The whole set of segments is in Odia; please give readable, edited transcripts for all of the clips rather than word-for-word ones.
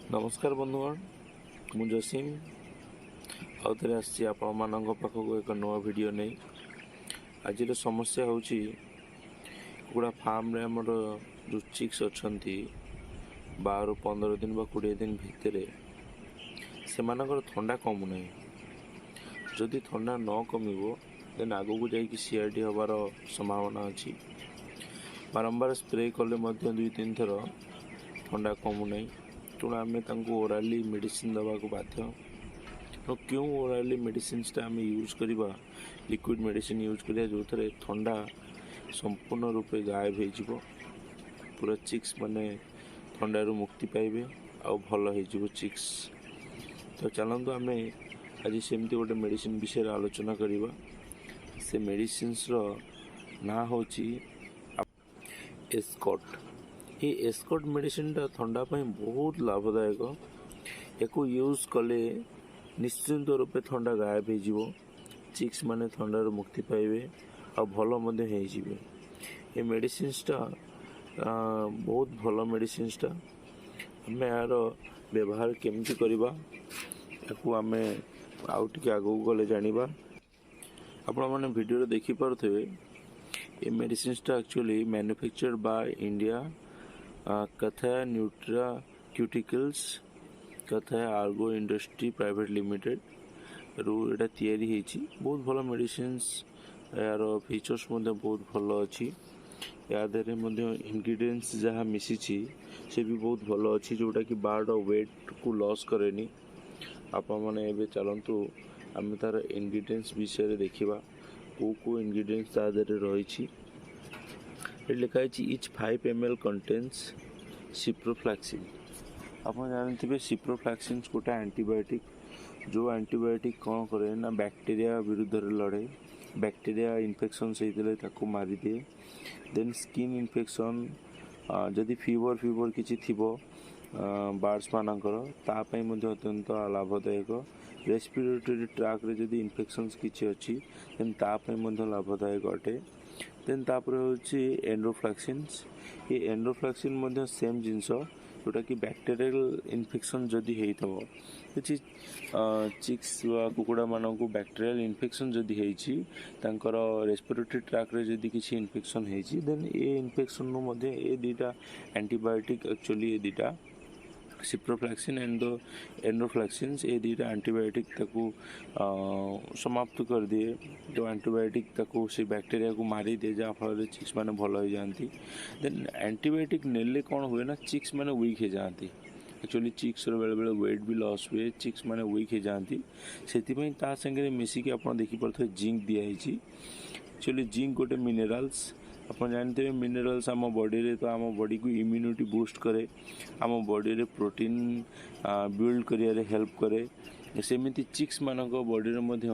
ନମସ୍କାର ବନ୍ଧୁଗଣ, ମୁଁ ଜସିମ ଆଉ ଥରେ ଆସିଛି ଆପଣମାନଙ୍କ ପାଖକୁ ଏକ ନୂଆ ଭିଡ଼ିଓ ନେଇ। ଆଜିର ସମସ୍ୟା ହେଉଛି, କୁକୁଡ଼ା ଫାର୍ମରେ ଆମର ଯେଉଁ ଚିକ୍ସ ଅଛନ୍ତି, 12ରୁ 15 ଦିନ ବା 20 ଦିନ ଭିତରେ ସେମାନଙ୍କର ଥଣ୍ଡା କମୁନାହିଁ। ଯଦି ଥଣ୍ଡା ନ କମିବ, ଦେନ୍ ଆଗକୁ ଯାଇକି ସିଆରଡି ହେବାର ସମ୍ଭାବନା ଅଛି। ବାରମ୍ବାର ସ୍ପ୍ରେ କଲେ ମଧ୍ୟ ଦୁଇ ତିନି ଥର ଥଣ୍ଡା କମୁନାହିଁ। ତେଣୁ ଆମେ ତାଙ୍କୁ ଓରାଲି ମେଡ଼ିସିନ ଦେବାକୁ ବାଧ୍ୟ। ତ କେଉଁ ଓରାଲି ମେଡ଼ିସିନ୍ସଟା ଆମେ ୟୁଜ୍ କରିବା? ଲିକ୍ୱିଡ଼ ମେଡ଼ିସିନ ୟୁଜ୍ କରିବା, ଯେଉଁଥିରେ ଥଣ୍ଡା ସମ୍ପୂର୍ଣ୍ଣ ରୂପେ ଗାୟବ ହେଇଯିବ, ପୁରା ଚିକ୍ସ ମାନେ ଥଣ୍ଡାରୁ ମୁକ୍ତି ପାଇବେ ଆଉ ଭଲ ହେଇଯିବ ଚିକ୍ସ। ତ ଚାଲନ୍ତୁ, ଆମେ ଆଜି ସେମିତି ଗୋଟେ ମେଡ଼ିସିନ ବିଷୟରେ ଆଲୋଚନା କରିବା। ସେ ମେଡ଼ିସିନ୍ସର ନାଁ ହେଉଛି ଏସ୍କଟ୍। ଏ ଏସ୍କଟ୍ ମେଡ଼ିସିନଟା ଥଣ୍ଡା ପାଇଁ ବହୁତ ଲାଭଦାୟକ। ୟାକୁ ୟୁଜ୍ କଲେ ନିଶ୍ଚିନ୍ତ ରୂପେ ଥଣ୍ଡା ଗାୟବ ହେଇଯିବ, ଚିକ୍ସ ମାନେ ଥଣ୍ଡାରୁ ମୁକ୍ତି ପାଇବେ ଆଉ ଭଲ ମଧ୍ୟ ହେଇଯିବେ। ଏ ମେଡ଼ିସିନ୍ସଟା ବହୁତ ଭଲ ମେଡ଼ିସିନ୍ସଟା। ଆମେ ଏହାର ବ୍ୟବହାର କେମିତି କରିବା, ତାକୁ ଆମେ ଆଉ ଟିକେ ଆଗକୁ ଗଲେ ଜାଣିବା। ଆପଣମାନେ ଭିଡ଼ିଓରେ ଦେଖିପାରୁଥିବେ, ଏ ମେଡ଼ିସିନ୍ସଟା ଆକ୍ଚୁଆଲି ମ୍ୟାନୁଫ୍ୟାକ୍ଚର୍ଡ ବାଇ ଇଣ୍ଡିଆ, କଥାୟା ନ୍ୟୁଟ୍ରାସ୍ୟୁଟିକାଲ୍ସ, କଥାୟା ଆଗ୍ରୋ ଇଣ୍ଡଷ୍ଟ୍ରି ପ୍ରାଇଭେଟ୍ ଲିମିଟେଡ୍ ରୁ ଏଇଟା ତିଆରି ହେଇଛି। ବହୁତ ଭଲ ମେଡ଼ିସିନ୍ସ। ଏହାର ଫିଚର୍ସ ମଧ୍ୟ ବହୁତ ଭଲ ଅଛି। ୟା ଦେହରେ ମଧ୍ୟ ଇନଗ୍ରିଡ଼ିଏଣ୍ଟସ୍ ଯାହା ମିଶିଛି, ସେ ବି ବହୁତ ଭଲ ଅଛି, ଯେଉଁଟାକି ବାର୍ଡ଼ର ୱେଟ୍କୁ ଲସ୍ କରେନି। ଆପଣମାନେ ଏବେ ଚାଲନ୍ତୁ, ଆମେ ତା'ର ଇନଗ୍ରିଡ଼ିଏଣ୍ଟସ୍ ବିଷୟରେ ଦେଖିବା, କେଉଁ କେଉଁ ଇନଗ୍ରିଡ଼ିଏଣ୍ଟସ୍ ତା ଦେହରେ ରହିଛି। ଏଠି ଲେଖା ହେଇଛି, "Each 5 ml contains ciprofloxacin." ଆପଣ ଜାଣିଥିବେ, ସିପ୍ରୋଫ୍ଲାକ୍ସିନ୍ସ ଗୋଟେ ଆଣ୍ଟିବାୟୋଟିକ୍, ଯେଉଁ ଆଣ୍ଟିବାୟୋଟିକ୍ କ'ଣ କରେ ନା ବ୍ୟାକ୍ଟେରିଆ ବିରୁଦ୍ଧରେ ଲଢ଼େ। ବ୍ୟାକ୍ଟେରିଆ ଇନଫେକ୍ସନ୍ସ ହେଇଥିଲେ ତାକୁ ମାରିଦିଏ। ଦେନ୍ ସ୍କିନ୍ ଇନଫେକ୍ସନ୍, ଯଦି ଫିଭର କିଛି ଥିବ ବାର୍ଡ଼ସ୍ ମାନଙ୍କର, ତା ପାଇଁ ମଧ୍ୟ ଅତ୍ୟନ୍ତ ଲାଭଦାୟକ। ରେସ୍ପିରେଟୋରୀ ଟ୍ରାକ୍ରେ ଯଦି ଇନଫେକ୍ସନ୍ସ କିଛି ଅଛି, ଦେନ୍ ତା ପାଇଁ ମଧ୍ୟ ଲାଭଦାୟକ ଅଟେ। ଦେନ୍ ତାପରେ ହେଉଛି ଏନରୋଫ୍ଲାକ୍ସିନ୍ସ। ଏ ଏନରୋଫ୍ଲାକ୍ସିନ୍ ମଧ୍ୟ ସେମ୍ ଜିନିଷ, ଯେଉଁଟାକି ବ୍ୟାକ୍ଟେରିଆଲ ଇନଫେକ୍ସନ୍ ଯଦି ହେଇଥିବ କିଛି ଚିକ୍ସ ବା କୁକୁଡ଼ାମାନଙ୍କୁ, ବ୍ୟାକ୍ଟେରିଆଲ ଇନଫେକ୍ସନ୍ ଯଦି ହେଇଛି, ତାଙ୍କର ରେସ୍ପିରେଟୋରୀ ଟ୍ରାକ୍ରେ ଯଦି କିଛି ଇନଫେକ୍ସନ୍ ହେଇଛି, ଦେନ୍ ଏ ଇନଫେକ୍ସନ୍ରୁ ମଧ୍ୟ ଏ ଦୁଇଟା ଆଣ୍ଟିବାୟୋଟିକ୍, ଆକ୍ଚୁଆଲି ଏ ଦୁଇଟା ସିପ୍ରୋଫ୍ଲାକ୍ସିନ୍ ଆଣ୍ଡ the ଏନରୋଫ୍ଲାକ୍ସିନ୍ସ, ଏ ଦୁଇଟା ଆଣ୍ଟିବାୟୋଟିକ୍ ତାକୁ ସମାପ୍ତ କରିଦିଏ। ଯେଉଁ ଆଣ୍ଟିବାୟୋଟିକ୍ ତାକୁ ସେ ବ୍ୟାକ୍ଟେରିଆକୁ ମାରିଦିଏ, ଯାହାଫଳରେ ଚିକ୍ସ ମାନେ ଭଲ ହେଇଯାଆନ୍ତି। ଦେନ୍ ଆଣ୍ଟିବାୟୋଟିକ୍ ନେଲେ କ'ଣ ହୁଏ ନା ଚିକ୍ସ ମାନେ ୱିକ୍ ହେଇଯାଆନ୍ତି। ଆକ୍ଚୁଆଲି ଚିକ୍ସର ବେଳେବେଳେ ୱେଟ୍ ବି ଲସ୍ ହୁଏ, ଚିକ୍ସ ମାନେ ୱିକ୍ ହେଇଯାଆନ୍ତି। ସେଥିପାଇଁ ତା ସାଙ୍ଗରେ ମିଶିକି ଆପଣ ଦେଖିପାରୁଥିବେ, ଜିଙ୍କ୍ ଦିଆହେଇଛି। ଆକ୍ଚୁଆଲି ଜିଙ୍କ୍ ଗୋଟେ ମିନେରାଲ୍ସ। ଆପଣ ଜାଣିଥିବେ, ମିନେରାଲ୍ସ ଆମ ବଡ଼ିରେ ତ ଆମ ବଡ଼ିକୁ ଇମ୍ୟୁନିଟି ବୁଷ୍ଟ କରେ, ଆମ ବଡ଼ିରେ ପ୍ରୋଟିନ୍ ବିଲ୍ଡ କରିବାରେ ହେଲ୍ପ କରେ। ସେମିତି ଚିକ୍ସ ମାନଙ୍କ ବଡ଼ିରେ ମଧ୍ୟ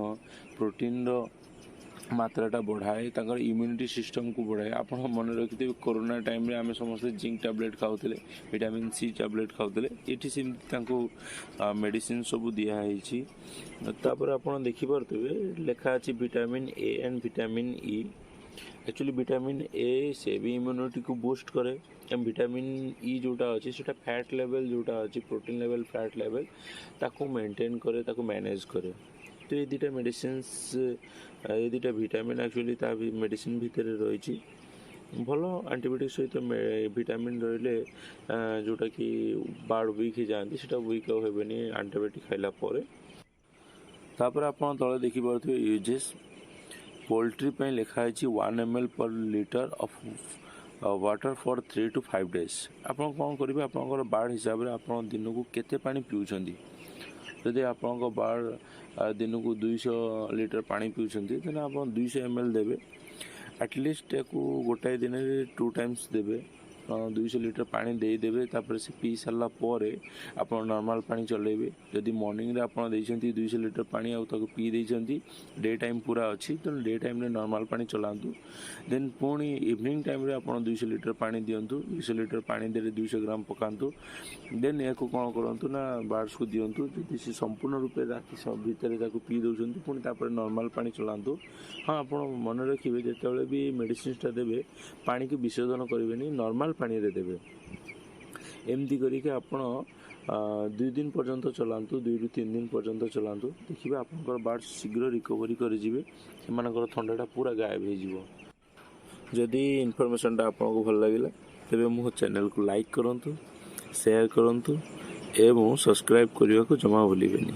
ପ୍ରୋଟିନ୍ର ମାତ୍ରାଟା ବଢ଼ାଏ, ତାଙ୍କର ଇମ୍ୟୁନିଟି ସିଷ୍ଟମକୁ ବଢ଼ାଏ। ଆପଣ ମନେ ରଖିଥିବେ, କରୋନା ଟାଇମ୍ରେ ଆମେ ସମସ୍ତେ ଜିଙ୍କ୍ ଟ୍ୟାବଲେଟ୍ ଖାଉଥିଲେ, ଭିଟାମିନ୍ ସି ଟ୍ୟାବଲେଟ୍ ଖାଉଥିଲେ। ଏଠି ସେମିତି ତାଙ୍କୁ ମେଡ଼ିସିନ ସବୁ ଦିଆହେଇଛି। ତାପରେ ଆପଣ ଦେଖିପାରୁଥିବେ, ଲେଖା ଅଛି vitamin A and vitamin E. Actually vitamin A, ସେ ବି ଇମ୍ୟୁନିଟିକୁ ବୁଷ୍ଟ କରେ ଏବଂ ଭିଟାମିନ୍ ଇ ଯେଉଁଟା ଅଛି, ସେଇଟା ଫ୍ୟାଟ୍ ଲେଭେଲ୍ ଯେଉଁଟା ଅଛି, ପ୍ରୋଟିନ୍ ଲେଭେଲ୍, ଫ୍ୟାଟ୍ ଲେଭେଲ୍, ତାକୁ ମେଣ୍ଟେନ୍ କରେ, ତାକୁ ମ୍ୟାନେଜ୍ କରେ। ତ ଏ ଦୁଇଟା ମେଡ଼ିସିନ୍ସ, ଏ ଦୁଇଟା ଭିଟାମିନ୍ ଆକ୍ଚୁଆଲି ତା ମେଡ଼ିସିନ ଭିତରେ ରହିଛି। ଭଲ ଆଣ୍ଟିବାୟୋଟିକ୍ ସହିତ ଭିଟାମିନ୍ ରହିଲେ, ଯେଉଁଟାକି ବାର୍ଡ଼ ୱିକ୍ ହେଇଯାଆନ୍ତି, ସେଇଟା ୱିକ୍ ଆଉ ହେବେନି ଆଣ୍ଟିବାୟୋଟିକ୍ ଖାଇଲା ପରେ। ତାପରେ ଆପଣ ତଳେ ଦେଖିପାରୁଥିବେ, ୟୁଜେସ୍ ପୋଲଟ୍ରି ପାଇଁ ଲେଖା ହେଇଛି, 1 ml per litre of water for 3 to 5 days. ଆପଣ କ'ଣ କରିବେ? ଆପଣଙ୍କର ବାର୍ଡ଼ ହିସାବରେ ଆପଣ ଦିନକୁ କେତେ ପାଣି ପିଉଛନ୍ତି? ଯଦି ଆପଣଙ୍କ ବାର୍ଡ଼ ଦିନକୁ 200 ଲିଟର ପାଣି ପିଉଛନ୍ତି, ତାହେଲେ ଆପଣ 200 ml ଦେବେ। ଆଟଲିଷ୍ଟ ୟାକୁ ଗୋଟାଏ ଦିନରେ ଟୁ ଟାଇମ୍ସ ଦେବେ। 200 ଲିଟର ପାଣି ଦେଇଦେବେ। ତାପରେ ସେ ପିଇ ସାରିଲା ପରେ ଆପଣ ନର୍ମାଲ୍ ପାଣି ଚଲେଇବେ। ଯଦି ମର୍ଣ୍ଣିଂରେ ଆପଣ ଦେଇଛନ୍ତି 200 ଲିଟର ପାଣି ଆଉ ତାକୁ ପିଇ ଦେଇଛନ୍ତି, ଡେ ଟାଇମ୍ ପୁରା ଅଛି, ତେଣୁ ଡେ ଟାଇମ୍ରେ ନର୍ମାଲ୍ ପାଣି ଚଲାନ୍ତୁ। ଦେନ୍ ପୁଣି ଇଭିନିଂ ଟାଇମ୍ରେ ଆପଣ 200 ଲିଟର ପାଣି ଦିଅନ୍ତୁ। 200 ଲିଟର ପାଣି ଦେଲେ 200 ଗ୍ରାମ ପକାନ୍ତୁ। ଦେନ୍ ଏହାକୁ କ'ଣ କରନ୍ତୁ ନା ବାର୍ଡ଼ସକୁ ଦିଅନ୍ତୁ। ଯଦି ସେ ସମ୍ପୂର୍ଣ୍ଣ ରୂପେ ରାତି ଭିତରେ ତାକୁ ପିଇ ଦେଉଛନ୍ତି, ପୁଣି ତାପରେ ନର୍ମାଲ୍ ପାଣି ଚଲାନ୍ତୁ। ହଁ, ଆପଣ ମନେ ରଖିବେ, ଯେତେବେଳେ ବି ମେଡ଼ିସିନ୍ସଟା ଦେବେ, ପାଣିକୁ ବିଶୋଧନ କରିବେନି, ନର୍ମାଲ୍ ପାଣିରେ ଦେବେ। ଏମିତି କରିକି ଆପଣ 2 ଦିନ ପର୍ଯ୍ୟନ୍ତ ଚଲାନ୍ତୁ, 2ରୁ 3 ଦିନ ପର୍ଯ୍ୟନ୍ତ ଚଲାନ୍ତୁ। ଦେଖିବେ, ଆପଣଙ୍କର ବାର୍ଡ ଶୀଘ୍ର ରିକଭରି କରିଯିବେ, ସେମାନଙ୍କର ଥଣ୍ଡାଟା ପୁରା ଗାୟବ ହେଇଯିବ। ଯଦି ଇନଫର୍ମେସନ୍ଟା ଆପଣଙ୍କୁ ଭଲ ଲାଗିଲା, ତେବେ ମୋ ଚ୍ୟାନେଲକୁ ଲାଇକ୍ କରନ୍ତୁ, ସେୟାର କରନ୍ତୁ ଏବଂ ସବସ୍କ୍ରାଇବ୍ କରିବାକୁ ଜମା ଭୁଲିବେନି।